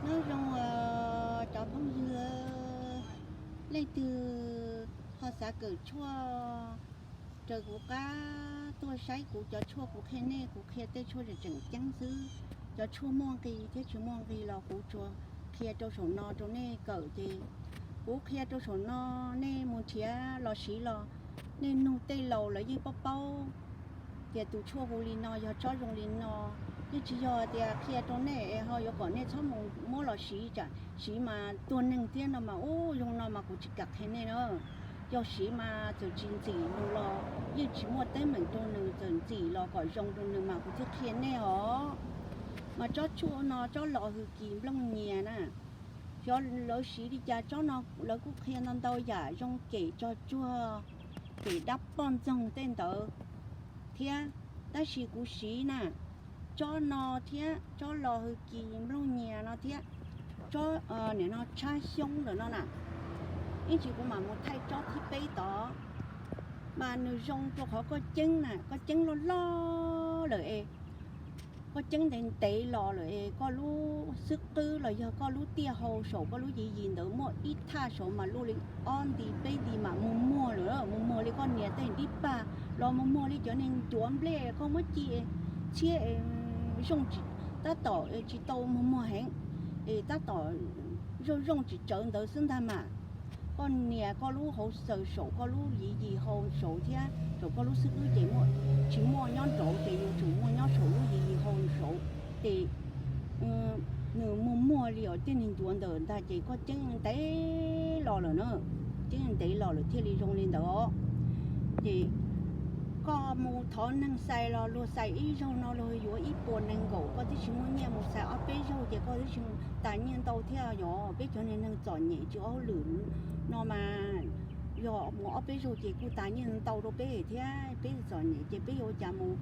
Nyob zoo cov phooj ywg, leej twg ho xav kawm tshuaj raws kuv qab tuaj saib kuv cov tshuaj kuv qhia nej, kuv qhia tej tshuaj tseem ceeb xwb. Cov tshuaj muaj nqi thiab tsis muaj nqi los kuv tsuas qhia rau saum no rau nej kawm ces kuv qhia rau saum no, nej mus nrhiav los siv los nej nug tej laus lawv yeej paub paub tias tus tshuaj hu li no yog tsob zoo li no. Yeej tsis yog tias qhia rau nej es ho yuav kom nej txhob mus muab los siv, tsam siv mas tuag neeg thiab no mas ub zoo no mas kuv tsis kam qhia nej na. Yog siv mas txawm tsis ntxim nws los yeej tsis muaj teeb meem rau nws, txawm ntxim los kom zoo rau nws mas kuv thiaj qhia nej os. Mas tsob tshuaj no tsob los hws kis nplooj nyias na, xyov lawv siv li cas, tsob no lawv kuj qhia ntau ntau yam zoo kem tso tsuag, kem dab poj ntxoog tej ntawd thiab, tab sis kuv siv na tsob no thiab tsob los hws kis nplooj nyias no thiab tsob nim no tshab xyoob ntawm no na. Ib ntsis kuv mam mus thaij tsob thib peb tod, mas nws zoo rau qhov koj ceeb na, koj ceeb loj loj lawm es koj ceeb ntev ntev los lawm es koj lub xwb qwb los yog koj lub tiaj hau saum koj lub yiv yis ntawd muaj ib thaj saud mas luaj li ob nti peb nti mas muag muag lawm, muag muag li koj nias tej dib pag los muag muag li cov niag ncuav nplej koj muab ci txhiab zoo, tab tom tsis tau muag muag heev es tab tom zoo zoo tsis tsawv ntawd xwb ntag mas. Koj nias koj lub hauv xaws saum koj lub yiv yis hau saud thiab saum koj lub xwb qwb ces tsis muaj nyob nraud ces yuav tsum muaj nyob saum lub yiv yis hau saud ces nws muag muag li os tej niag ncuav ntawd ntag ces koj ceeb ntev los lawm na, ceeb ntev los lawm thiaj li zoo li ntawd os. Ces koj mus thov neeg xais los luag xais ib zaug no luag yuav ib puas nees nkaum, koj twb tsis muaj nyiaj mus xais ob peb zaug ces koj twb tsis tas nyiaj ntau thiab. Yog peb cov niag neeg txom nyem tsis ua hauj lwm no mas yog mus ob peb zaug ces kuj tas nyiaj ntau rau peb thiab, peb txom nyem ces peb yuav ua cas mus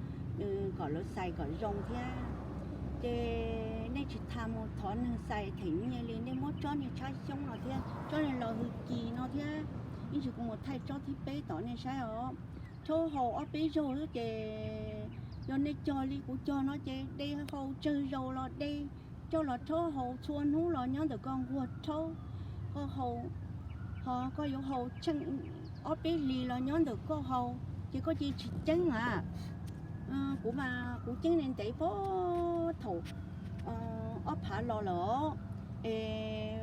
kom lawv xais kom zoo thiab. Ces nej tsis tas mus thov neeg xais them nyiaj li, nej muab tsob niag tshab xyoob no thiab tsob niag los hws kis no thiab, ib ntsis kuv mus thaij tsob thib peb tod nej saib os. Rhaub haus ob peb zaug xwb ces yog nej cog li kuv cog no ces de haus tsawg zaus los de, coj los rhaub haus txhua hnub los nyob ntawm koj nquag rhaub, koj haus, ho koj yuav haus tsheej ob peb hlis los nyob ntawm koj haus ces koj cia tsis ceeb a. Kuv mas kuv ceeb ntev ntev puag thaum ob phav los lawm os, es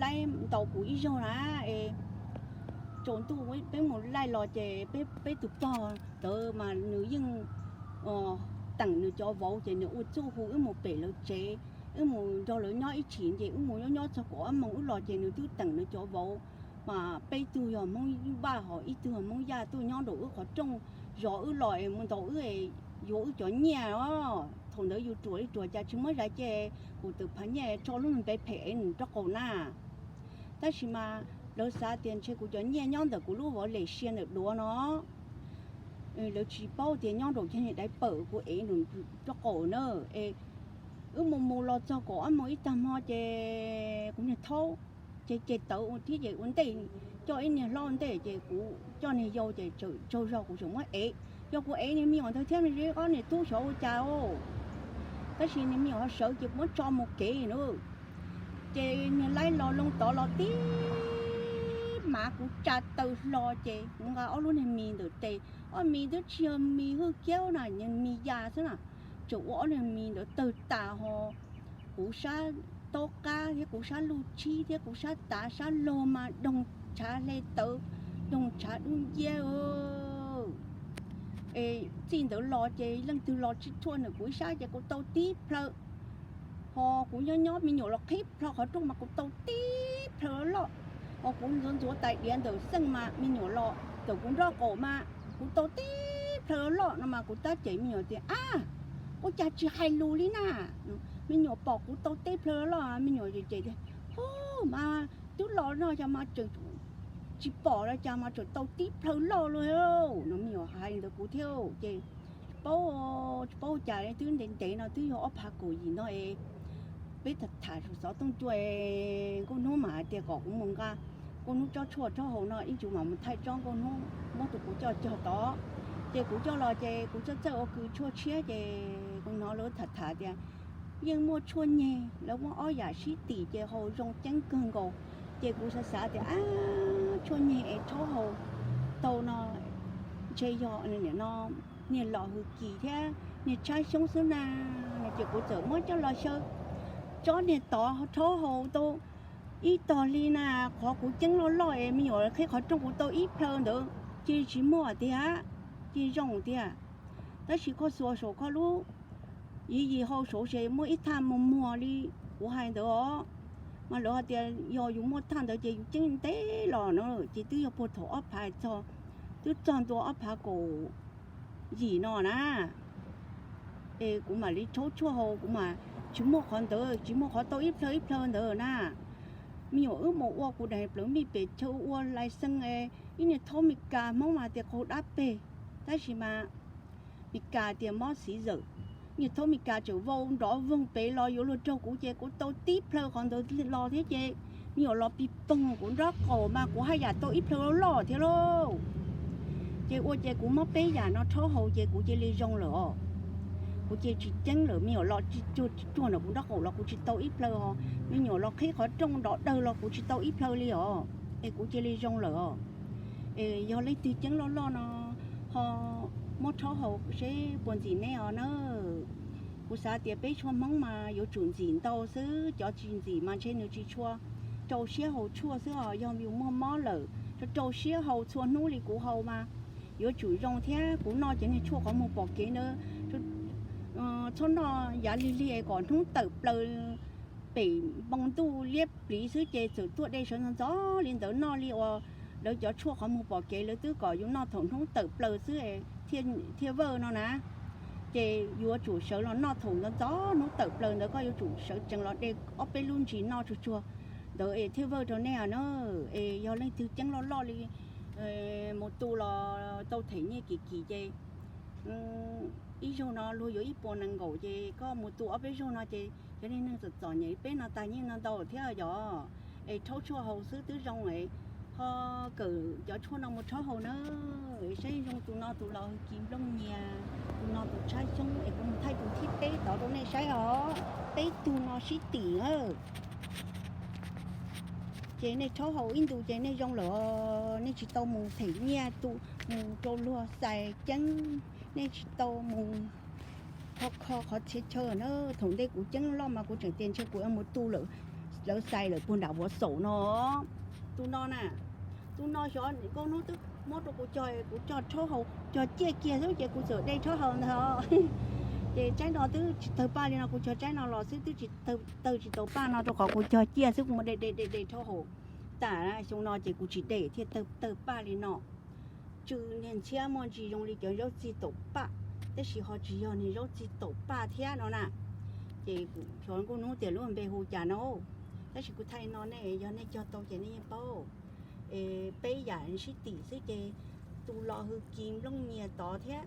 laib ntaus kuv ib zaug na, es tsaus ntuj peb mus laij los ces peb tus pog ntawd mas nws yeej teem nws cov vauv ces nws ua txuj hu wb mus pem lawv tsev, wb mus nrog lawv nyob ib chim ces wb mus nyob nyob txog kaum ob moos wb los ces nws twb teem nws cov vauv, mas peb tug yog Hmoob Vaj ho ib tug yog Hmoob Yaj tuaj nyob nraum wb qhov rooj, zov wb los es mus ntaus wb, yuav wb cov nyiaj os. Thaum ntawd yus ruam li ruam cas tsis muab zais ces kuv twb phav nyiaj tso lub npe phem es nws rov qaum na. Tab sis mas lawv xav tias ntshe kuv cov nyiaj nyob ntawm kuv lub vov lem sia ntawm duav no, lawv tsis paub tias nyob nraum cov niag daiv pawm kuv ev nws rov qaum na. Es wb mus mus los txog kaum ob moos ib tag hmo ces kuv niag thaub ces ces tawv thiab ces ua ntej, coj ib niag hlob ua ntej ces kuv coj niag yau ces tsaug zog kuv tseem muab ev. Yog kuv ev niag me nyuam ntawd thiab me ob niag tub xyov ua cas, tab sis niag me nyuam ho sawv ces kuv muab tso mus kev na. Ces niag laib los loo tod los tib mav kuv tsa taw hlo ces kuv nqa ob lub niag mis ntawm tes, ob mis twb tsis yog mis hwj kiab na, niag mis ya xwb na, tseem ua ob niag mis ntawd tawg tas ho kuv sab taub qab thiab kuv sab luj tshib thiab kuv sab tav sab log mas doog tshav hle tawv, doog tshav dub nciab. Es txij ntawd los ces leej twg los tsis tshua ntawm kuv ib sab ces kuv tau tib plhaw. Ho kuv nyob nyob me nyuam los qhib plho qhov rooj mas kuv tau tib plhaw loj loj. Ho kuv ntxuav ntxuav tais diav ntawm xeej mas me nyuam los ntawm kuv nraub qaum mas kuv tau tib plhaw loj loj no mas kuv tab cem me nyuam tias, Ab, ua cas tsis hais lus li na? Me nyuam pom kuv tau tib plhaw loj loj, me nyuam ces tias, Hu, mas twb los no cas mas tseem tsis pom los cas mas tseem tau tib plhaw loj loj no. Me nyuam hais li ntawd kuv thiab ces tsis paub, tsis paub cas twb ntev ntev no twb yog ob phav kaum yim no es peb tham tham xov tooj cua, Nkauj Hnub mas hais tias kom kuv mus nqa Nkauj Hnub tsob tshuaj rhaub haus no ib ntsis mam mus thaij tsob Nkauj Hnub muab rau kuv coj cog tod. Ces kuv coj los ces kuv txawj txawj ua kws tshuaj tshiab ces kuv hnov lawv tham tham tias yeej muaj tshuaj nyeg, lawv muaj ob yam sib tim ces haus zoo ceeb kawg nkaus. Ces kuv xav xav tias, ab, tshuaj nyeg es rhaub haus tau no ntshe yog no niag los hws kis thiab niag tshab xyoob xwb na. No ces kuv txawm muab coj los xyaw, tsob niag tod rhaub haus tau ib tog li na, qhov kuv ceeb loj loj es me nyuam qhib qhov rooj kuv tau ib plhaw ntawd cia li tsis muaj tiag, cia li zoo tiag. Tab sis koj xuas saum koj lub yim yim hau saud ces muaj ib thaj muag muag li kuv hais ntawd os. Mas lawv hais tias yog yus muaj thaj ntawd ces yus ceeb ntev los no ces twb yog puag thaum ob phav txog, twb txog ntua ob phav kaum yim no na. Es kuv mam li rhaub tshuaj haus, kuv mas tsis muaj qhov ntawd, tsis muaj qhov tau ib plhaw ib plhaw ntawd na. Me nyuam wb mus ua kuv daim plawv mij pem chaw ua lais xees, ib niag thaub Mes Kas Hmoob mas tias qaug dab peg, tab sis mas Mes Kas tias mob xiv zawm, niag thaub Mes Kas tseem vau nrov voog pem los yuav luag raug kuv ces kuv tau tib plhaw qhov ntawd los thiab ces me nyuam los pig poog kuv nrob qaum mas kuv haj yam tau ib plhaw loj loj thiab lauj. Ces ua ces kuv muab peb yam no rhaub haus ces kuv cia li zoo lawm os. Kuv cia tsis ceeb lawm, me nyuam los tsis cuag tsis cuag ntawm kuv nrob qaum los kuv tsis tau ib plhaw os, me nyuam los qhib qhov rooj nrov dawg los kuv tsis tau ib plhaw li os, es kuv cia li zoo lawm os. Es yog leej twg ceeb loj loj no ho muab rhaub haus seb puas ntxim neb os na. Kuv xav tias peb tshuaj Hmoob mas yuav tsum ntxim ntau xwb, cov tsis ntxim mas ntshe nws tsis tshua rau siab haus tshuaj xwb os. Yog yus muaj mob lawm rau rau siab haus txhua hnub li kuv haus mas yuav tsum zoo thiab. Kuv noj cov niag tshuaj qhov muag pom kev ntawd txhob noj yav lig lig kom hnub tawm plaws, pem npoo ntuj liab pliv xwb ces txawm tuaj de sawv ntxov ntxov li ntawd noj li uas lawv cov tshuaj qhov muag pom kev lawv twb kom yus noj thaum hnub tawm plaws xwb thiaj vawj no na. Ces yuav tsum sawv los noj thaum ntxov ntxov hnub tawm plaws ntawd, koj yuav tsum sawv tsees los de ob peb lub ntsis noj tsuag tsuag ntawd es thiaj vawj rau nej os na. Es yog leej twg ceeb loj loj li mus tu los tau them nyiaj kim kim ces ib zaug no luag yuav ib puas nees nkaum ces koj mus tu ob peb zaug no ces yog nej neeg txom txom nyem peb no tag nyiaj no ntau thiab yom. Es rhaub tshuaj haus xwb twb zoo es ho kawm cov tshuaj no mus rhaub haus na. Es saib zoo tus no tus los hws kis nplooj nyias, tus no tus tshab xyoob, es kuv mus thaij tus thib peb tod rau nej saib os. Peb tug no sib tim na. Ces nej rhaub haus ib ntus ces nej zoo lawm, nej tsis tau mus them nyiaj tu, mus rau luag xais ceeb, nej tsis tau mus kho kho qhov txhia chaw na. Thaum ntej kuv ceeb loj mas kuv tseem tias ntshe kuv yuav mus tu lawm, lawv xais lawm puag nram Huav Xaum no. Tus no na, tus no xyov nkauj hnub twb muab rau kuv cog, kuv cog rhaub haus cog ciaj kiag xwb ces kuv txawm de rhaub haus ntag. Ces tsaib no twb tsis tawg paj li no, kuv cog tsaib no los xwb twb tsis tawg, tawg tsis tau paj no rau qhov kuv cog ciaj xwb kuv muab de de de de rhaub haus tas xyoo no ces kuv tsis de thiaj tawg tawg paj li no. Tsw niag ntxhiab muaj ntsis zoo li cov zaub txig taum paj, tab sis ho tsis yog niag zaub txig taum paj thiab no na. Ces kuv xyov nkauj hnub tias lub npe hu cas no, tab sis kuv thaij no nej yog nej cog tau ces nej yeej paub. Es peb yam sib tim xwb ces tus los hws kis nplooj nyias tod thiab,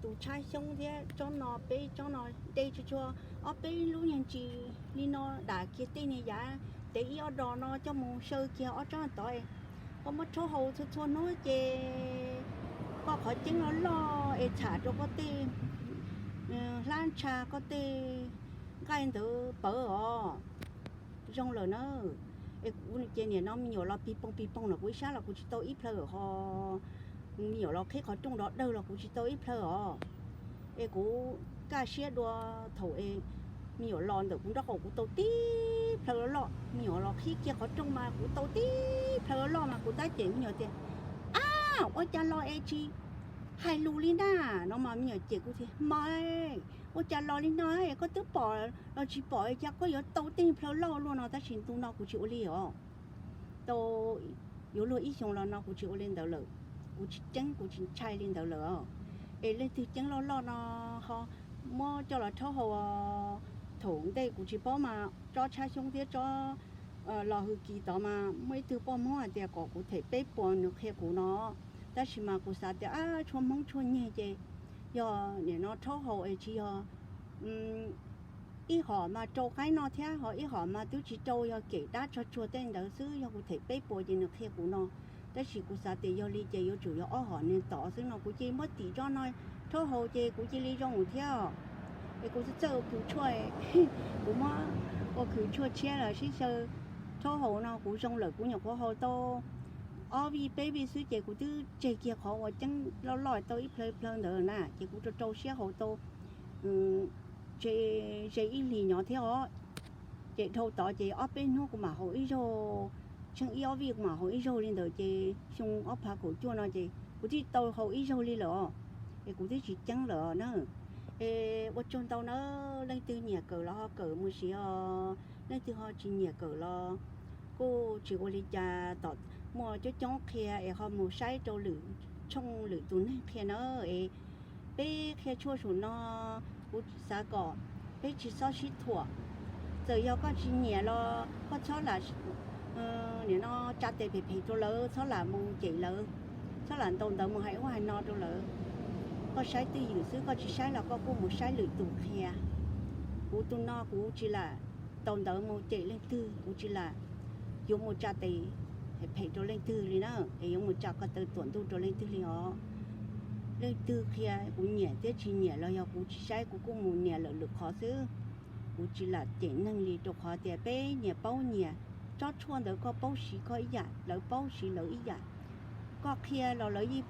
tus tshab xyoob thiab tsob no, peb tsob no de tsuag tsuag ob peb lub nyuag ntsis li no dam kiag tej niag yav tev ib ob dos no coj mus xyaw kiag ob tsob tod. Koj muab rhaub haus txhua txhua hnub ces koj qhov ceeb loj loj es txham rau koj tej hlab ntsha koj tej nqaij ntawd pawv os. Zoo lawm na. Es kuv ces niam no me nyuam los pig poog pig poog los kuv ib sab los kuv tsis tau ib plhaw ho, me nyuam los qhib qhov rooj nrov dawg los kuv tsis tau ib plhaw os. Es kuv kaj siab dua thaum es me nyuam los ntawm kuv nraub qaum kuv tau tib plhaw loj loj, me nyuam los qhib kiag qhov rooj mas kuv tau tib plhaw loj loj mas kuv tab cem me nyuam tias, ab, ua cas los es tsis hais lus li na? No mas me nyuam cem kuv tias, mas ua cas los li no, koj twb pom los tsis pom cas koj yuav tau tej plhaw loj luaj no? Tab sis ntu no kuv tsis ua li os. Tau yuav luag ib xyoos los no kuv tsis ua li ntawd lawm, kuv tsis ceeb kuv tsis ntshai li ntawd lawm os. Es leej twg ceeb loj loj no ho muab coj los rhaub haus. Thaum ntej kuv tsis paub mas tsob tshab xyoob thiab tsob los hws kis tod mas muaj ib tug poj Hmoob hais tias kom kuv them peb puas nws qhia kuv no, tab sis mas kuv xav tias ab, tshuaj Hmoob tshuaj nyeg ces yog nim no rhaub haus es tsis yog ib hom mas rau qaib noj thiab ho ib hom mas twb tsis rau, yog kem dab tsog tsuag tej ntawd xwb, yog kuv them peb puas ces nws qhia kuv no. Tab sis kuv xav tias yog li ces yuav tsum yog ob hom nws tod xwb no, kuv cia li muab tim tsob no rhaub haus ces kuv cia li zoo thiab. Es kuv txawj ua khwv tshuaj, kuv muab ua khwv tshuaj tshiab los sib xyaw rhaub haus no kuv zoo lawm kuv nyuam qhuav haus tau ob vij peb vij xwb ces kuv twb tseg kiag qhov uas ceeb loj loj tau ib plhaw plhaw ntawd na ces kuv rau rau siab haus tau ze ib hlis nyob thiab os. Ces dhau tod ces ob peb hnub kuv mam haus ib zaug, tsheej ib ob vij kuv mam haus ib zaug li ntawd ces xyoo ob phav kaum cuaj no ces kuv twb tau haus ib zaug li lawm os. Es kuv twb tsis ceeb lawm na. Es ua tsaug ntau na, leej twg nyiam kawm los ho kawm mus siv os, leej twg ho tsis nyiam kawm los kuj tsis ua li cas, tom muaj coob coob qhia es ho mus saib rau lwm tshooj lwm tus neeg qhia na. Es peb qhia tshuaj saum no kuv xav kom peb tsis txhob sib thuam. Txawm yog koj tsis nyiam los koj txhob lam nim no tsa tes phem phem rau lawv, txhob lam mus cem lawv, txhob lam ntaus ntawv mus hais ub hais no rau lawv. Koj saib twj ywm xwb, koj tsis saib los koj kuj mus saib lwm tus qhia. Kuv tus no kuv tsis lam ntaus ntawv mus cem leej twg, kuv tsis lam yuav mus tsa tes phem rau leej twg li na, es yuav mus tsa ko taw tuam ntuj rau leej twg li os. Leej twg qhia kuv nyiam thiab tsis nyiam los yog kuv tsis saib kuv kuj mus nias lawm lwm qhov xwb. Kuv tsis lam cem neeg li rau qhov tias peb nyias paub nyias, tsob tshuaj ntawd koj paub siv koj ib yam, lawv paub siv lawv ib yam. Koj qhia los lawv yeej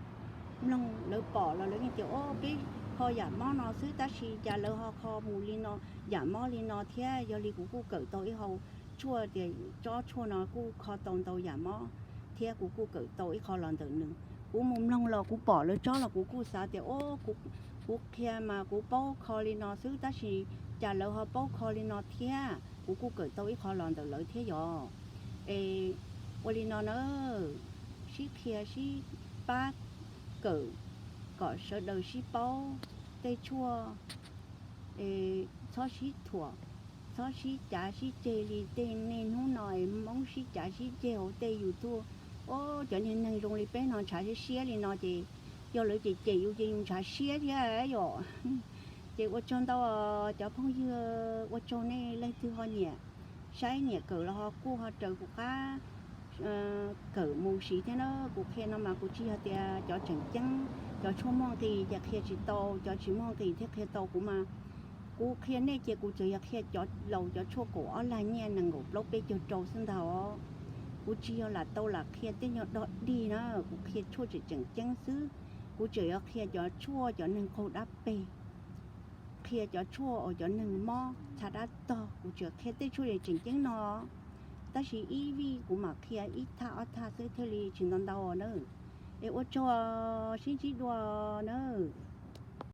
mloog, lawv pom los lawv yeej tias o peb kho yam mob no xwb tab sis cas lawv ho kho mus li no, yam mob li no thiab. Yog li kuv kuj kawm tau ib hau tshuaj tias tsob tshuaj no kuj kho tau ntau yam mob thiab kuv kuj kawm tau ib qho los ntawm nws. Kuv mus mloog los kuv pom lawv tsob los kuv kuj xav tias o kuv qhia mas kuv paub kho li no xwb tab sis cas lawv ho paub kho li no thiab, kuv kuj kawm tau ib qho los ntawm lawv thiab yog. Es ua li no na, sib qhia sib pab kawm kom sawv daws sib paub tej tshuaj, txhob sib thuam, txhob sib cav sib ceg li tej niaj hnub no es Hmoob sib cav sib ceg hauv tej YouTube. O, cov niag neeg zoo li peb no ntshav siab siab li no ces yog lawv cem cem yus ces yus ntshav siab thiab yom. Ces ua tsaug ntau cov phooj ywg, ua tsaug nej leej twg ho nyiam saib nyiam kawm los ho kuj ho raws kuv qab kawm mus siv thiab na. Kuv qhia no mas kuv tsis yog tias cov tseem ceeb, cov tshuaj muaj nqis ces qhia tsis tau, cov tsis muaj nqis thiab qhia tau. Kuv mas kuv qhia nej ces kuv tsuas yog qhia cov laus cov tshuaj kaum ob lag nyiaj nees nkaum plaub peb caug rau xwb ntag os. Kuv tsis yog lam tau lam qhia tej nyuag dog dig na, kuv qhia tshuaj tseem tseem ceeb xwb. Kuv tsuas yog qhia cov tshuaj cov neeg qaug dab peg, qhia cov tshuaj uas cov neeg mob txha dab tog, kuv tsuas qhia tej tshuaj tseem ceeb no. Tab sis ib vij kuv mam qhia ib thaj ob thaj xwb thiaj li tsis ntau ntau na. Es ua tsaug, sib ntsib dua na.